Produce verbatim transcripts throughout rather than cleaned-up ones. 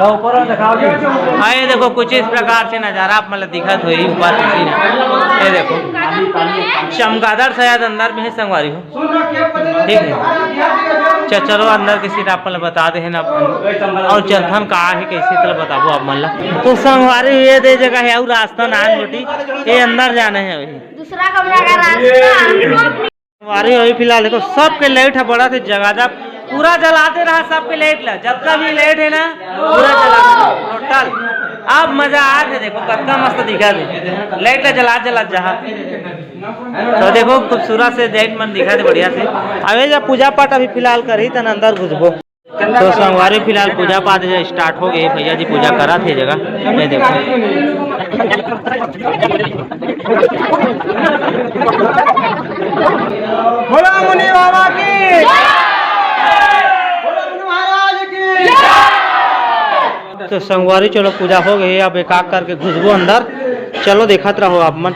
हाँ, ये देखो, कुछ इस प्रकार से नजारा आप मन ल दिखत होही ऊपर से सीन। ये देखो, चमगादड़ शायद अंदर में है, संगवारी हो। ठीक है, च-, चलो, अंदर के सीन आप मन ल बता दे है ना अपन, और चलथन का है, कैसे, चलो बताबो आप मन ला। तो संगवारी, ये दे जगह है, और रास्ता नान गोटी, ये अंदर जाना है अभी। दूसरा कमरा का रास्ता। संगवारी, अभी फिलहाल देखो, सबके लाइट ह बड़ा थे जगादा, पूरा जलाते रहा सबके लाइट ला, जतका भी लाइट है ना, पूरा जलाते रहा टोटल। अब मजा आत हे, देखो कतका मस्त दिखत हे, लाइट ला जलात जलात जहा। तो देखो, खूबसूरत से लाइट मन दिखत हे बढ़िया से। अबे जब पूजा पाठ अभी फिलहाल करही, तन अंदर घुसबो। तो संगवारी, फिलहाल पूजा पाठ जे स्टार्ट हो गए, भैया जी पूजा करत हे जगह, ये देखो। बोलो मुनि बाबा की। बोलो मुनि महाराज की। तो संगवारी, चलो, पूजा हो गई, अब एक आग करके घुसबो अंदर। चलो, देखत रहो आप मन।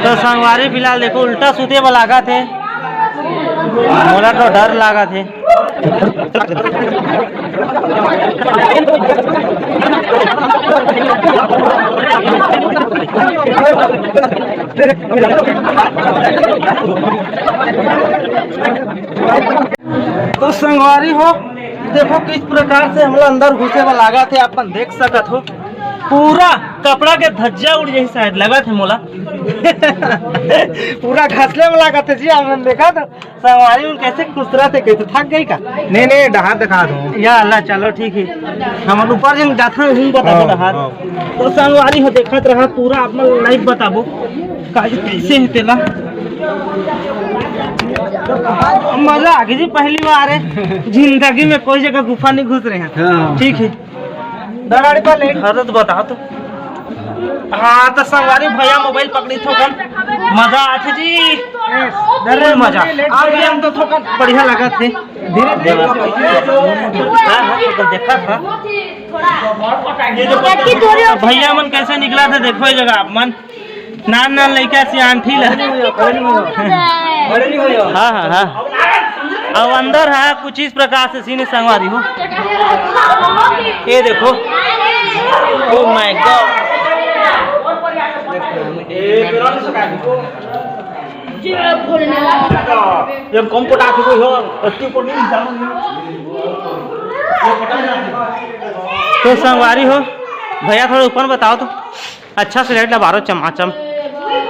तो संगवारी, फिलहाल देखो, उल्टा सूते वाला लागत हे, मोला तो डर लागत हे। तो संगवारी हो, देखो किस प्रकार से हमला अंदर घुसे वाला लागत हे, अपन देख सकत हो। पूरा कपड़ा के धज्जा उड़ जाही शायद, लगत हे मोला। पूरा घसले में लागत हे जी, आप मन देखा तो संगवारी मन कैसे खुसरत हे, कहीं तो थक गई का? नहीं, नहीं, डहार दिखा दो। या अल्लाह, चलो ठीक है, हम ऊपर जब जाता हूँ, बता दो हाँ, डहार। हाँ। तो संगवारी हो, देखत रहा पूरा, आप मन लाइव बताबो का कैसे है तेला। मजा आ गई जी, पहली बार है जिंदगी में कोई जगह गुफा नहीं घुस रहे हैं। हाँ। ठीक है। दराड़ी पर लेट। हाँ, तो बता तो। हाँ, तो संगवारी भैया मोबाइल पकड़ी थोकन। मजा आथे जी। फुल मजा। आप भी हम तो थोकन बढ़िया लगा थे। धीरे धीरे। हाँ, हाँ, तो देखा था। भैया मन कैसे निकला थे, देखो ये जगह आप मन। नान नान लइका से आंठी ला। हाँ, हाँ, हाँ। अब अंदर है कुछ इस प्रकार से सीन संगवारी हो। ये देखो। Oh my God। ये कम पटा के कोई हो, अति को नहीं जानो। तो संगवारी हो, भैया थोड़ा ऊपर बताओ तो। अच्छा से लाइट ला बारो चमाचम।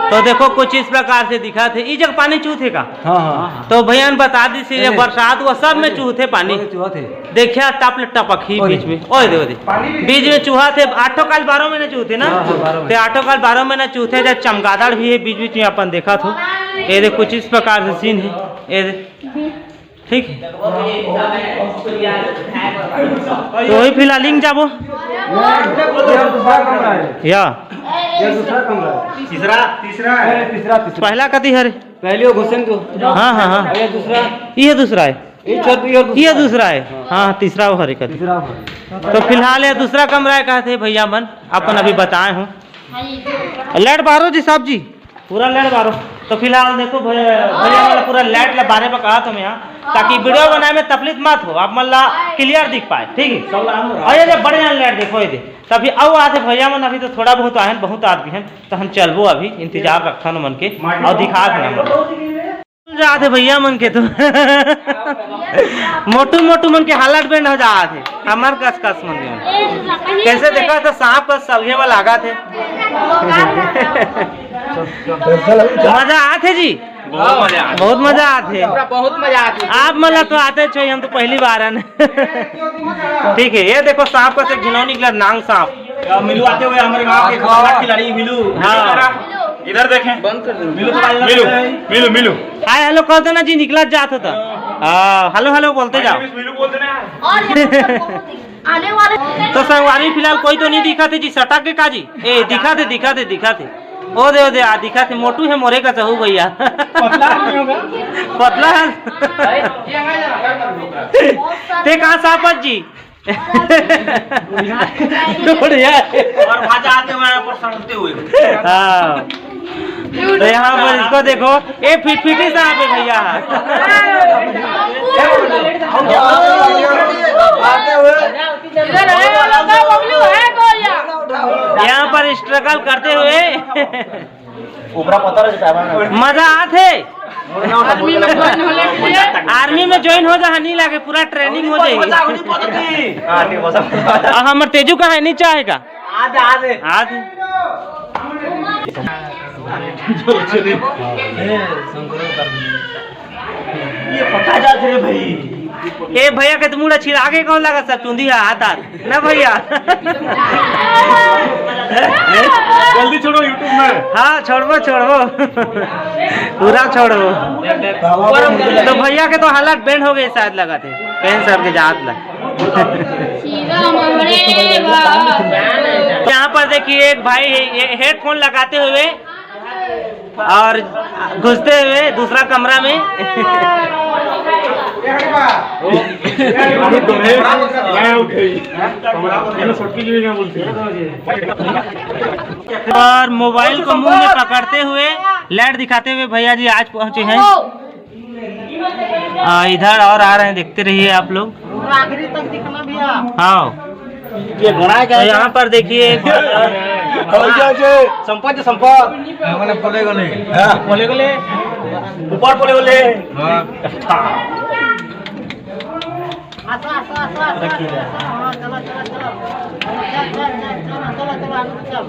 तो देखो कुछ इस प्रकार से दिखा थे। ई जग पानी चूथे का? हाँ, हाँ। तो भैया ने बता दी से, अरे। बरसात हुआ सब में चूथे पानी। ओए, चूहा थे। देखिया टप ले टपक ही ओए। बीच में। ओए दे, ओए दे। बीच में चूहा थे, आठों काल बारह महीने चूथे ना? हाँ, हाँ, बारह महीने। ते आठों काल बारह महीने चूथे, जब चमगादड़ भी है बीच बीच में अपन देखा थो। ये दे कुछ इस प्रकार से सीन है। ये दे। ठीक है। तो वही फिलहाल लिंग जाबो। ये दूसरा कमरा है। या। ये दूसरा कमरा है। तीसरा, तीसरा है। नहीं, तीसरा, तीसरा। पहला कति हरे? पहली वो घुसन तो। हाँ, हाँ, हाँ। ये दूसरा। ये दूसरा है। ये छत, ये दूसरा ये है। दूसरा है। हाँ, तीसरा वो हरे कति। तीसरा वो है। तो फिलहाल ये दूसरा कमरा है, कहा थे भैया मन, अपन अभी बताए हूँ। लेट बारो जी साहब जी। पूरा लाइट बारो। तो फिलहाल देखो भैया, भैया वाला पूरा लाइट ला बारे में कहा तुम यहाँ, ताकि वीडियो बनाए में तकलीफ मत हो, आप मन ला क्लियर दिख पाए, ठीक है? और ये जो बढ़िया लाइट देखो, ये दे। तभी अब आते भैया मन, अभी तो थोड़ा बहुत आए हैं, बहुत आदमी हैं, तो हम चलबो अभी, इंतजार रखथन मन के, और दिखा देना मन। जात हे भैया मन के तो। मोटू मोटू मन के हालत बेंड हो जात हे, हमर कस कस मन के। कैसे देखा तो सांप का सलगे वाला लागत हे। मजा आत हे जी। बहुत मजा आत हे। बहुत मजा आत हे। पूरा बहुत मजा आत हे। आप मन ला तो आते छो, हम तो पहली बार आन। ठीक है, ये देखो सांप का से घिनौनी निकला, नांग सांप। मिलू आते हुए हमारे गांव के खतरनाक खिलाड़ी मिलू। हाँ। इधर देखें। बंद कर दो। मिलू तो भाई मिलू, मिलू, मिलू। हाय हेलो कर दो ना जी, निकला जात होता। हाँ, हेलो हेलो बोलते जाओ। मिलू बोलते ना। और यहाँ पर बहुत ही आने वाले तो संगवारी फिलहाल कोई तो नहीं दिखा थे जी, सटक के का जी? ए, दिखा थे, दिखा थे, दिखा थे। ओ दे, ओ दे, आ दिखा थे, मोटू है मोरे का सहू भैया। पतला नहीं होगा। पतला है। ते कहाँ सापत जी? बढ़िया है। और भाजा आते हुए यहाँ पर सड़ते हुए। हाँ। तो यहाँ पर इसको देखो, ये फिटफिटी सांप है भैया। आते हुए। स्ट्रगल करते हुए। ओकरा पता रहे साहब। मजा आत हे। आर्मी में ज्वाइन हो ले। आर्मी में ज्वाइन हो जा, नहीं लागे, पूरा ट्रेनिंग हो जाएगी। हाँ, ठीक, बस। अब हमर तेजू कहाँ है, नीचे आएगा। आज, आज। आज। ये पका जात रे भाई। ए भैया के तो मुड़ा छिल आगे कौन लगा सब चुंदी है हाथ हाथ ना भैया। जल्दी छोड़ो YouTube में। हाँ, छोड़बो, छोड़बो। पूरा छोड़बो। तो भैया के तो हालत बैंड हो गए शायद, लगा थे कैंसर के जात ला। सीधा हमरे बा। यहाँ पर देखिए, एक भाई है, ये हेडफोन लगाते हुए और घुसते हुए दूसरा कमरा में। और मोबाइल को मुंह में पकड़ते हुए, लाइट दिखाते हुए भैया जी आज पहुंचे हैं। आ, इधर और आ रहे हैं, देखते रहिए आप लोग। आखिरी तक दिखना भैया। हाँ। ये घोड़ा है क्या? तो यहाँ पर देखिए, एक बार और संपत, संपत। हाँ, मैंने बोले को नहीं। हाँ। बोले को ले। ऊपर बोले को ले। हाँ। हाँ, चलो, चलो, चलो। चलो, चलो, चलो, चलो, चलो, चलो।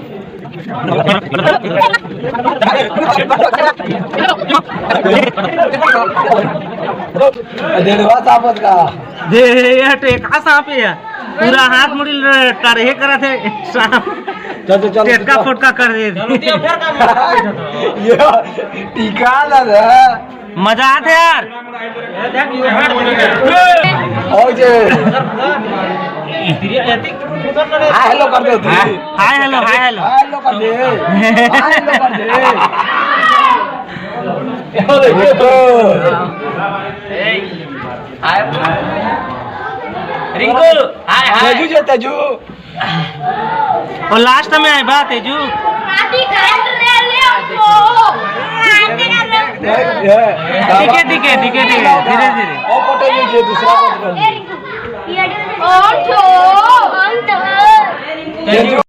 डेढ़वा सापत का। दे, ये तो एक सांप है, पूरा हाथ मुड़ी ल-, टरहे करत हे सांप। चल, चल, चल, टेटका चल। फोटका कर दे। ये टीका ला दे। मजा आत हे यार। और जे। हाय हेलो कर दे। Hi hello, hi hello. Hi hello कर दे। हाय हेलो कर दे। ये तो। रिंकू, हाय, हाय। तेजू जे, तेजू। और लास्ट में आए बात है जो। ठीक है, ठीक है, ठीक है, ठीक है, धीरे धीरे। और पटेल जी, दूसरा पटेल। तेजू।